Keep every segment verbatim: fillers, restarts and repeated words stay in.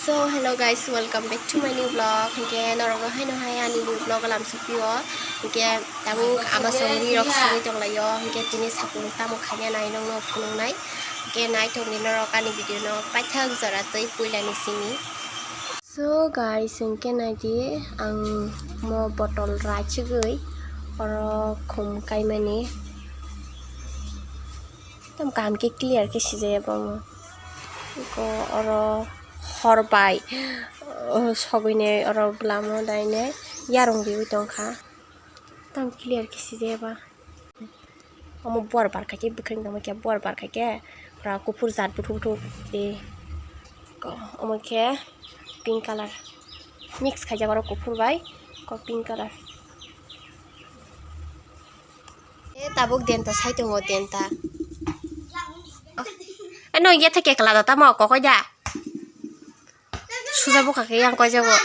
So hello guys, welcome back to my new vlog. Hinkhe norok no haino hai ani new vlog lam sukpio. Hinkhe tabuk ama song ri rok sugwi tonglaio. Hinkhe tini sakung tamo khaina nai nokno phunuknai. Hinkhe naithok ni norok ani video no paithak jora twi puila ni simi. So guys, hinkhe naidi ang mo bottle rachigwi oro khum kaimani. Tam kaham khe clear khe sijaya bo. Ko oro hor bai, oh, sogwini oro glamo daine yarung riwi tongkha. Tam clear khe sijaya ba. Omo bor barkha khe bwkhwrang tongma khe bor barkha khe pura kuphur jat buthuk buthuk, eh, ko omo khe pink colour mix khaijak oro kuphur bai ko pink colour. E tabuk denta sai tongo denta. Ano iya theke kla da tamo kokoi da. Suja bukha khe yang koi jago.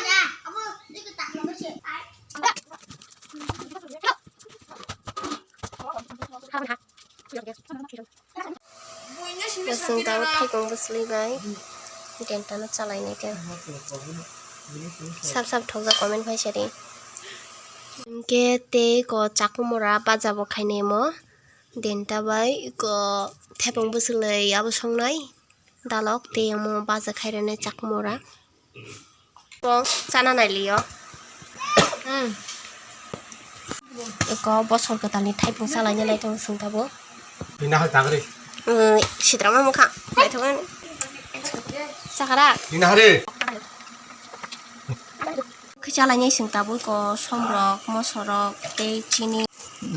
Chwng tabuk thaikung bwsli bai denta no chalainai khe. Sab sab thokjak comment khai sari. Hinkhe tei ko chakumura baja bo khainai mo. Denta bai ko thaipung bwswlwi abo songnai dalok tei omo baja khairani chakumura. Bo chana nailio. Hmm. Eko bosor kwtalni thaipung salaina naitongo chwng tabuk. Bini hai tangri. Hmm, sitrama mokha. Naithok ani. Sakara. Bini hari. Khe chalainai chwng tabuk eko somrok, mosorok tei chini.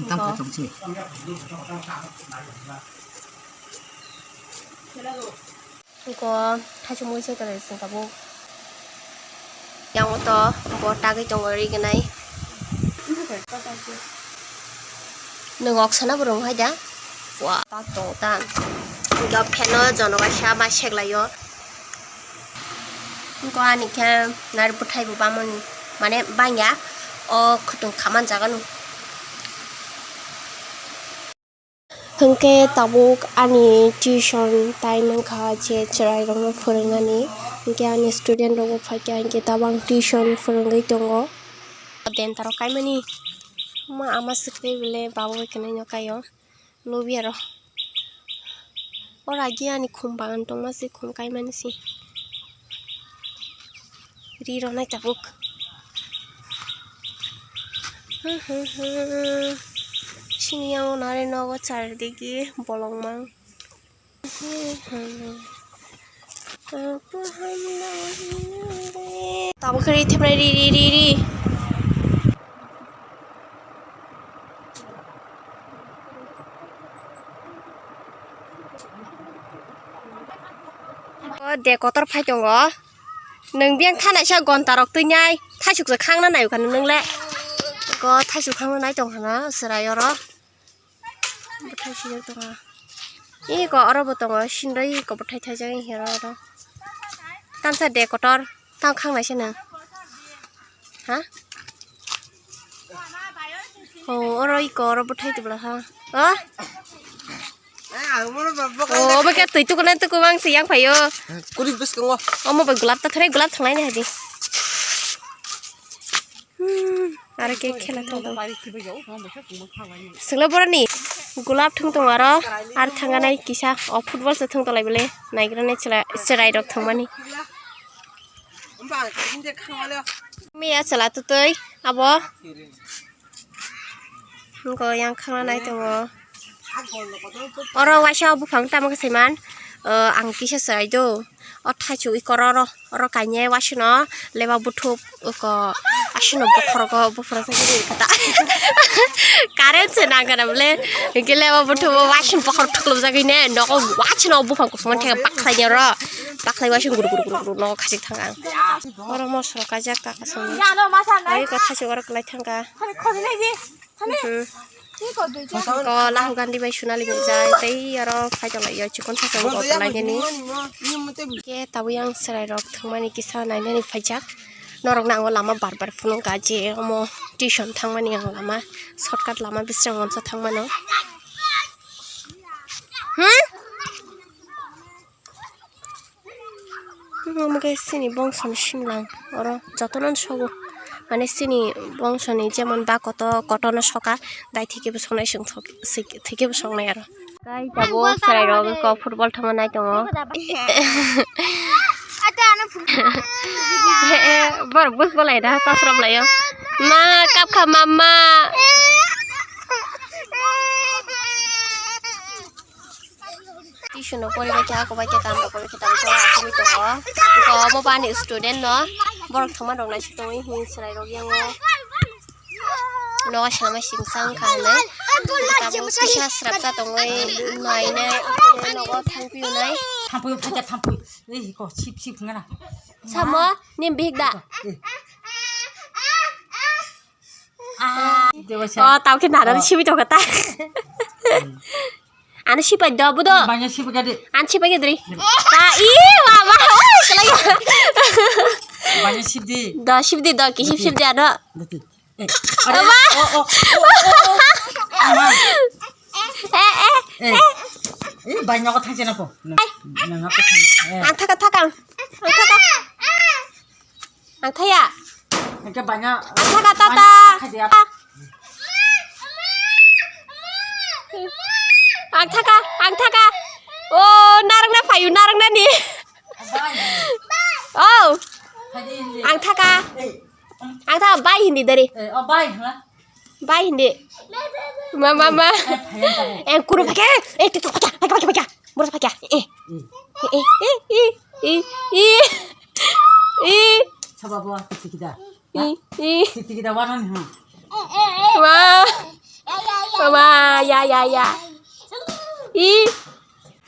Tang khe tongsi. Eko thaisok mui se tonglaising tabuk. Yang o to bo tagwi tongo rignai. Nwng ok sana bo rwng hai da. Wa tak tongo ta. Hwnkhe o fan o jono kaisa ma seklaio. Hwnkhe ani khe nari bwthai bo bamani mane bangya o khwtwng khaman jaga no. Hwnkhe tabuk ani tuition time wngkha je chwrairokno phwrwngnani, hwnkhe ani student rokbo phaikha, hwnkhe tabuk ang tuition phwrwngwi tongo. Dentaro kaimani ma ama swkhe bele babo bai khwnaino kaio, lubi aro. Oro agi ani khum bagan tongma se khum kaimani se. Ri rwnai tabuk. Sini yang nare nogo chardigi bolongmang. Tabuk khe ri thepnai ri ri ri ri. O de kotor phai tongo. Nwng biyang thanaisa gonta rok twi nai. Thaisuk se khangna nai kha nwng le. Ko thaisuk khangna nai tong khana chwrai oro. Bwthai sijak tongo. Iko oro bo tongo, sindai iko bwthai thaijak oro. Tamsa de kotor, tang khang naisa nang. Ha? O, oro iko oro bwthai tubla ha. O? O, obo khe twi tukuna tuku bang se yang phaio. Kuri bwskango. Omo bai gulab ta thore gulab thanglai ni hadi. Hmm, aro khe khela thang tong. Senglo boroni gulab thung tong aro, ar thanganai kisa o football se thung tolai bole naigrane chwrai rok thangmani. Miya chwla tutui abo. Ngo yang khangna nai tongo. Oro waisa o buphang tamo khe saiman, o, ang kisa chwrai do. O thaichuk iko oro, oro kainai waisano leba buthuk iko aswkno bokhorogo buphuru khe kata. Current se nang kana bole, hwnkhe leba buthuk o waisano bokhorok thuklubjagwi ne nogo waisano o buphang kusuma theka bakhlaini oro. Bakhlai waisano guru guru guru guru nogo khachik thang ang. Oro mosoro kaijak kaka songni. Ai ko thaichuk oro kwlai thangkha. Mhm. Ko Lahugandi bai Sonali ni jai tei oro phai tonglaio chikon sasong ko tonglaigani. Ke tabuk yang chwrai rok thwngmani kisa nainani phaijak. Norok no ang o lama bar bar phunukha je omo tuition thangmani ang lama shortcut lama bising monsa thangmano. Hmm? Omo khe chini bongso ni simlang, oro jotono sogo, mane chini bongso ni jemon ba koto, koto no soka, dai thike bo soknai, chwng thok-, thike bo soknai aro. Tei tabuk chwrai rok eko football thangma nai tongo. Borok bus bolai da tasrom laio. Ma kap kha mama. Tuition no poribaikha, ako baikha, kam rok poribaikha, tabuk chwla asugwi tongo. Eko omo bani student no borok thangma rok naisik tongwi hinwi chwrai rok yango. Nogo sama singsa wngkha hinwi. Tabuk kisa srapsa tongwi nainai, nogo thangpinai. Thampui, phaikha thampui. Ei ko sip sip ngana. Samo, nim bihik da. Eh. Ah, dewa sa. Oh, tau khe nana sibui tongkha ta. Ano sipai do, budo. Banya sipai ka de. An sipai ka dri. Ta, i, wa, wa, oi, kelai. Banya sip di. Do, sip di, do, ki sip, sip di, ano. Dati. Eh, are, oh, oh, oh, oh, oh. Ama. Eh, eh, eh. Eh, banya ko thang chena po. Nang, nang ko thang. Eh. Ang thaka, thaka. Ang thaka. Ang thaya. Engke banya. Ang thaka, tata. Banya khadia. Ang thaka, ang thaka. Oh, narang na payu, narang na ni. Banya. Oh. Khadia hindi. Ang thaka. Eh. Ang thaka, bai hindi dari. Eh, oh, bai, ha? Bai hindi. Ma, ma, ma. Eh, phayan tabo. Eh, kuru pakai. Eh, tu, tu, pakai, pakai, pakai, pakai. Buru pakai. Eh. Hmm. Eh, eh, eh, eh, eh, eh. Eh. Saba bawa tiki kita. Eh, eh. Tiki kita warna nih, ha? Wah. Mama, ya, ya, ya. Eh.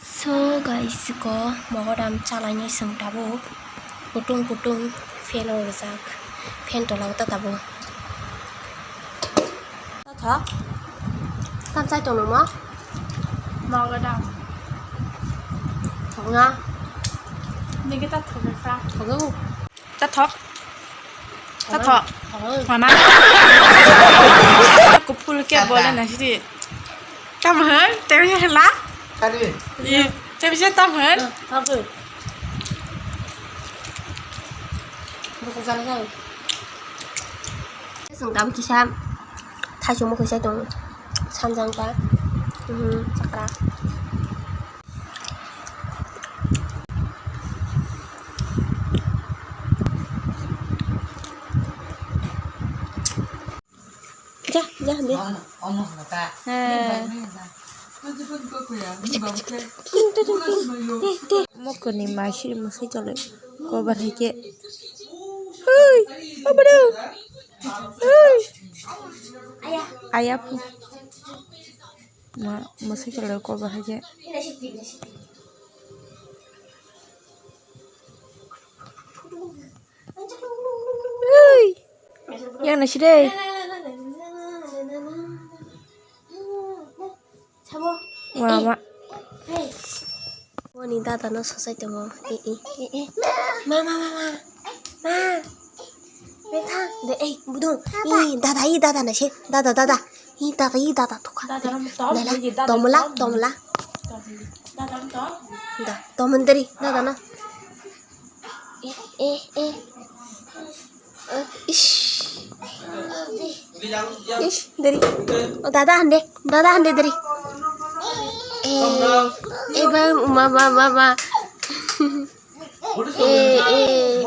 So guys, ko mogodam chalainai chwng tabuk kutung kutung fan o rijak, fan tola o ta tabuk. Tatha, tam chai tongno mo? Mogodam. Thokna. Nini ta thokna sa. Thogo. Ta thok. Ta thok. Thok. Mama. Kuphul ke bole na sidi. Tam hwn, tewi hela. Kali. Ye, tewi je tam hwn. Thok. Buku jani jani. Sung tam kisa. Thaichung mo kisa tong. Sanjang ta. Mhm, chakra. Ja, ja, de. He. Mokoni maisiri masai tole kobar hai khe. Hui, abro. Hui. Aya phu. Ma, masai tole kobar hai khe. Ui. Yang nasi deh. Wah, mak. Wani dada no sosai tongo. Eh, eh, eh, eh. Ma, ma, ma, ma. Ma. Betha. De, eh, budung. Ih, dada, ih, dada nasi. Dada, dada. Ih, dada, ih, dada tukha. Dada, dada, dada, tomla, dada, tomla. Dada, dada. Da, tomon deri, dada na. Eh, eh, eh. Eh, ish. Ish, deri. Oh, dada hande, dada hande deri. Eh, eh, bang, ma, ma, ma, ma. Eh, eh.